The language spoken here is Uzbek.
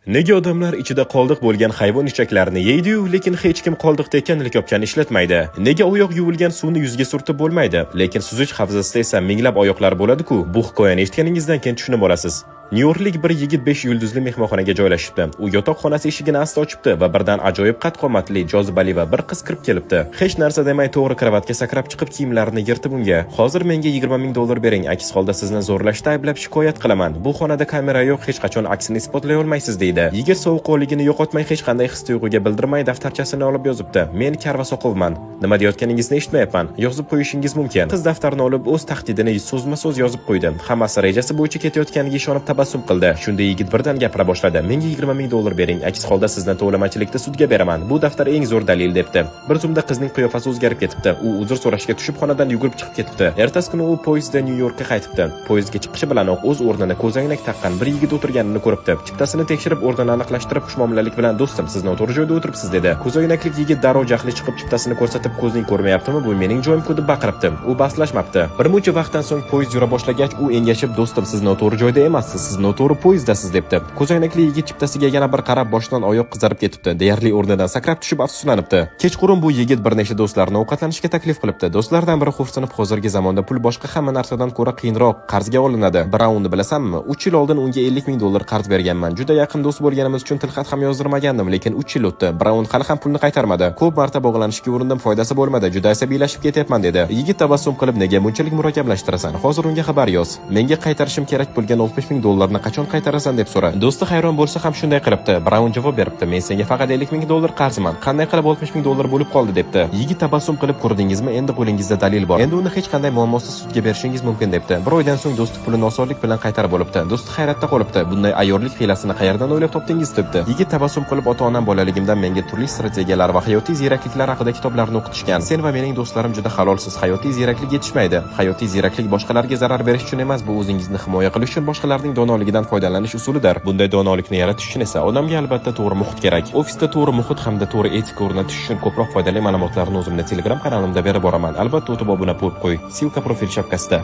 Nega odamlar ichida qoldiq bo'lgan hayvon ichaklarini yeydi-yu, lekin hech kim qoldiq tekkan likopchani ishlatmaydi? Nega oyoq yuvilgan suvni yuzga surtib bo'lmaydi, lekin suzish havzasida esa minglab oyoqlar bo'ladi-ku? Bu hikoyani eshitganingizdan keyin tushunib olasiz. Nyu-Yorklik bir yigit 5 yulduzli mehmonxonaga joylashibdi. U yotoq xonasi eshigini asta ochibdi va birdan ajoyib qad-qomatli, jozibali va bir qiz kirib kelibdi. Hech narsa demay to'g'ri kravatga sakrab chiqib, kiyimlarini yirtib unga: "Hozir menga 20 ming dollar bering, aks holda sizni zo'rlashda ayblab shikoyat qilaman. Bu xonada kamera yo'q, hech qachon aksini isbotlay olmaysiz", deydi. Yigit sovuqqonligini yo'qotmay, hech qanday his-tuyg'uga bildirmay daftarchasini olib yozibdi: "Men kar va soqovman. Nima deyotganingizni eshitmayapman. Yozib qo'yishingiz mumkin." Qiz daftarni olib, o'z tahdidini so'zma-so'z yozib qo'ydi. Hammasi rejasi bo'yicha ketayotganiga ishonib tabassum qildi. Shunda yigit birdan gapira boshladi: "Menga 20 ming dollar bering, aks holda sizni tovlamachilikda sudga beraman. Bu daftar eng zo'r dalil", debdi. Bir zumda qizning qiyofasi o'zgarib ketibdi. U uzr so'rashga tushib, xonadan yugurib chiqib ketibdi. Ertasi kuni u poyezdda Nyu-Yorkka qaytibdi. Poyezdga chiqishi bilanoq o'z o'rnini ko'zoynak taqqan bir yigit o'tirganini ko'ribdi. Chiptasini tekshirib, o'rnini aniqlashtirib, xushmuomalalik bilan: "Do'stim, siz noto'g'ri joyda o'tiribsiz", dedi. Ko'zoynaklik yigit darrov jahli chiqib, chiptasini ko'rsatib, "Ko'zing ko'rmayaptimi, bu mening joyim-ku", deb baqiribdi. U bahslashmabdi. Bir muncha vaqtdan so'ng poyezd yura boshlagach, u engashib: "Do'stim, siz noto'g'ri joyda emassiz, siz noto'g'ri poyezddasiz", debdi. Ko'zoynakli yigit chiptasiga yana bir qarab, boshdan oyoq qizarib ketibdi. Deyarli o'rnidan sakrab tushib afsuslanibdi. Kechqurun bu yigit bir nechta do'stlarini ovqatlanishga taklif qilibdi. Do'stlardan biri xo'rsinib: "Hozirgi zamonda pul boshqa hamma narsadan ko'ra qiyinroq qarzga olinadi. Braunni bilasanmi? 3 yil oldin unga 50 ming dollar qarz berganman. Juda yaqin do'st bo'lganimiz uchun tilxat ham yozdirmagandim, lekin 3 yil o'tdi. Braun hali ham pulni qaytarmadi. Ko'p marta bog'lanishga urindim, foydasi bo'lmadi. Juda asabiylashib ketyapman", dedi. Yigit tabassum qilib: "Nega bunchalik murakkablashhtirasan? Hozir unga xabar yoz. Menga qaytarishim kerak bo'lgan 60 ming dollarni qachon qaytarasan, deb so'ra." Do'sti hayron bo'lsa ham shunday qilibdi. Braun javob beribdi: "Men senga faqat 50 ming dollar qarzman. Qanday qilib 60 ming dollar bo'lib qoldi?" debdi. Yigit tabassum qilib: "Ko'rdingizmi, endi qo'lingizda dalil bor. Endi uni hech qanday muammosiz sudga berishingiz mumkin", debdi. Bir oydan so'ng do'sti pulini osonlik bilan qaytarib olibdi. Do'sti hayratda qolibdi. "Bunday ayyorlik hiylasini qayerdan o'ylab topdingiz?" debdi. Yigit tabassum qilib: "Ota-onam bolaligimdan menga turli strategiyalar va hayotiy ziyrakliklar haqida kitoblarni o'qitishgan. Sen va mening do'stlarim juda halolsiz. Hayotiy ziyraklik yetishmaydi. Hayotiy ziyraklik boshqalarga zarar berish uchun emas, bu o'zingizni himoya qilish uchun boshqalarning donoligidan foydalanish usulidir. Bunday donolikni yaratish uchun esa odamga albatta to'g'ri muhit kerak. Ofisda to'g'ri muhit hamda to'g'ri etika o'rnatish uchun ko'proq foydali ma'lumotlarni o'zimni Telegram kanalimda berib boraman. Albatta o'tib obuna bo'lib qo'y. Ссылка profil shapkasida.